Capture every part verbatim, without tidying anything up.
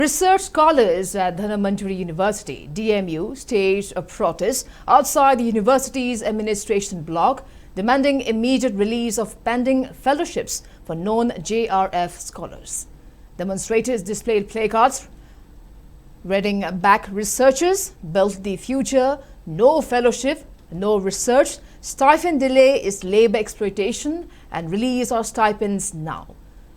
Research scholars at Dhanamanjuri University, D M U, staged a protest outside the university's administration block, demanding immediate release of pending fellowships for known J R F scholars. Demonstrators displayed placards reading "Back researchers, build the future, no fellowship, no research, stipend delay is labor exploitation, and release our stipends now."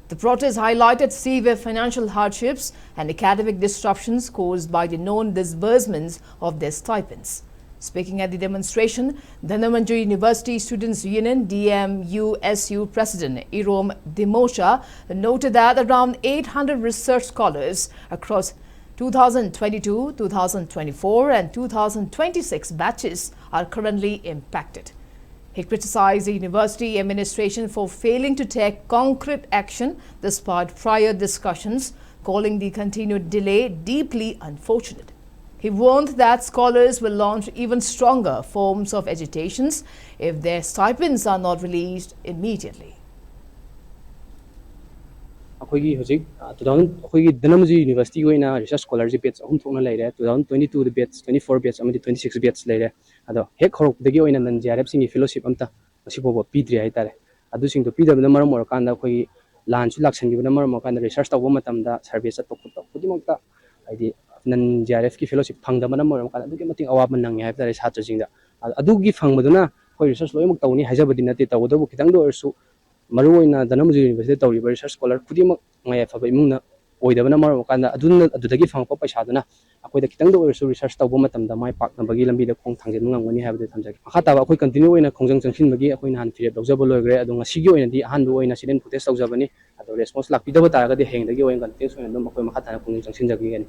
The protest highlighted severe financial hardships and academic disruptions caused by the non-disbursements of their stipends. Speaking at the demonstration, Dhanamanjuri University Students Union, D M U S U President Irom Dimosha, noted that around eight hundred research scholars across two thousand twenty-two, two thousand twenty-four, and two thousand twenty-six batches are currently impacted. He criticized the university administration for failing to take concrete action despite prior discussions, calling the continued delay deeply unfortunate. He warned that scholars will launch even stronger forms of agitations if their stipends are not released immediately. ꯑꯩꯈꯣꯏꯒꯤ ꯍꯧꯖꯤꯛ two thousand ꯑꯩꯈꯣꯏꯒꯤ ꯙꯅꯃꯖꯤ ꯌꯨꯅꯤꯚꯔꯁꯤꯇꯤꯒꯤ ꯑꯣꯏꯅ ꯔꯤꯁꯔꯁ ꯁ꯭ꯀꯣꯂꯔꯁꯤ ꯕꯦꯠꯁ ꯑꯍꯨꯝ ꯊꯣꯛꯅ ꯂꯩꯔꯦ꯫ Two thousand twenty ꯇꯨꯗ ꯕꯦꯠꯁ ꯇ꯭ꯋꯦꯟꯇꯤ ꯐꯣꯔ ꯕꯦꯠꯁ ꯑꯃꯗꯤ ꯇ꯭ꯋꯦꯟꯇꯤ ꯁꯤꯛꯁ ꯕꯦꯠꯁ ꯂꯩꯔꯦ꯫ ꯑꯗꯣ ꯍꯦꯛ ꯍꯧꯔꯛꯄꯗꯒꯤ ꯑꯣꯏꯅ ꯅꯟ ꯖꯤ ꯑꯥꯔ ꯑꯦꯐꯁꯤꯡꯒꯤ ꯐꯦꯂꯣꯁꯤꯞ ꯑꯝꯇ ꯉꯁꯤ ꯐꯥꯎꯕ ꯄꯤꯗ꯭ꯔꯤ ꯍꯥꯏꯇꯥꯔꯦ꯫ ꯑꯗꯨꯁꯤꯡꯗꯣ ꯄꯤꯗꯕꯅ ꯃꯔꯝ ꯑꯣꯏꯔꯀꯥꯟꯗ ꯑꯩꯈꯣꯏꯒꯤ ꯂꯥꯟꯁꯨ ꯂꯥꯛꯁꯟꯈꯤꯕꯅ ꯃꯔꯝ ꯑꯣꯏꯔꯀꯥꯟꯗ ꯔꯤꯁꯔꯁ ꯇꯧꯕ ꯃꯇꯝꯗ ꯁꯔꯚꯦ ꯆꯠꯄ ꯈꯣꯠꯄ ꯈꯨꯗꯤꯡꯃꯛꯇ ꯍꯥꯏꯗꯤ ꯅꯟ ꯖꯤ ꯑꯥꯔ ꯑꯦꯐꯀꯤ ꯐꯦꯂꯣꯁꯤꯞ ꯐꯪꯗꯕꯅ ꯃꯔꯝ ꯑꯣꯏꯔꯀꯥꯟꯗ ꯑꯗꯨꯛꯀꯤ ꯃꯇꯤꯛ ꯑꯋꯥꯕ ꯅꯪꯉꯦ ꯍꯥꯏꯕ ꯇꯥꯔꯦ ꯁꯥꯇ꯭ꯔꯁꯤꯡꯗ꯫ ꯑ-, ꯑꯗꯨꯒꯤ ꯐꯪꯕꯗꯨꯅ ꯑꯩꯈꯣꯏ ꯔꯤꯁꯔꯁ ꯂꯣꯏꯅꯃꯛ ꯇꯧꯅꯤ ꯍꯥꯏꯖꯕꯗꯤ ꯅꯠꯇꯦ, ꯇꯧꯕꯇꯕꯨ ꯈꯤꯇꯪꯗ ꯑꯣꯏꯔꯁꯨ ꯃꯔꯨꯑꯣꯏꯅ ꯙꯅꯃꯖꯤ ꯌꯨꯅꯤꯚꯔꯁꯤꯇꯤꯗ ꯇꯧꯔꯤꯕ ꯔꯤꯁꯔꯁ ꯁ꯭ꯀꯣꯂꯔ ꯈꯨꯗꯤꯡꯃꯛ ꯃꯌꯥꯏ ꯐꯕ ꯏꯃꯨꯡꯅ ꯑꯣꯏꯗꯕꯅ ꯃꯔꯝ ꯑꯣꯏꯔꯀꯥꯟꯗ ꯑꯗꯨꯅ, ꯑꯗꯨꯗꯒꯤ ꯐꯪꯉꯛꯄ ꯄꯩꯁꯥꯗꯨꯅ ꯑꯩꯈꯣꯏꯗ ꯈꯤꯇꯪꯗ ꯑꯣꯏꯔꯁꯨ ꯔꯤꯁꯔꯁ ꯇꯧꯕ ꯃꯇꯝꯗ ꯃꯥꯏ ꯄꯥꯛꯅꯕꯒꯤ ꯂꯝꯕꯤꯗ ꯈꯣꯡ ꯊꯥꯡꯖꯤꯟꯕ ꯉꯝꯒꯅꯤ ꯍꯥꯏꯕꯗꯨ ꯊꯝꯖꯒꯦ꯫ ꯃꯈꯥ ꯇꯥꯕ ꯑꯩꯈꯣꯏ ꯀꯟꯇꯤꯅ꯭ꯌꯨ ꯑꯣꯏꯅ ꯈꯣꯡꯖꯪ ꯆꯪꯁꯤꯟꯕꯒꯤ ꯑꯩꯈꯣꯏ ꯅꯍꯥꯟ ꯐꯤꯔꯦꯞ ꯂꯧꯖꯕ ꯂꯣꯏꯈ꯭ꯔꯦ꯫ ꯑꯗꯣ ꯉꯁꯤꯒꯤ ꯑꯣꯏꯅꯗꯤ ꯑꯍꯥꯟꯕ ꯑꯣꯏꯅ ꯁꯤꯠ ꯑꯦꯟ ꯄ꯭ꯔꯣꯇꯦꯁ ꯇꯧꯖꯕꯅꯤ꯫ ꯑꯗꯣ ꯔꯦꯁꯄꯣꯟꯁ ꯂꯥꯛꯄꯤꯗꯕ ꯇꯥꯔꯒꯗꯤ ꯍꯌꯦꯡꯗꯒꯤ ꯑꯣꯏꯅ ꯀꯟꯇꯤꯅ꯭ꯌꯨꯁ ꯑꯣꯏꯅ ꯑꯗꯨꯝ ꯑꯩꯈꯣꯏ ꯃꯈꯥ ꯇꯥꯅ ꯈꯣꯡꯖꯪ ꯆꯪꯁꯤꯟꯖꯈꯤꯒꯅꯤ꯫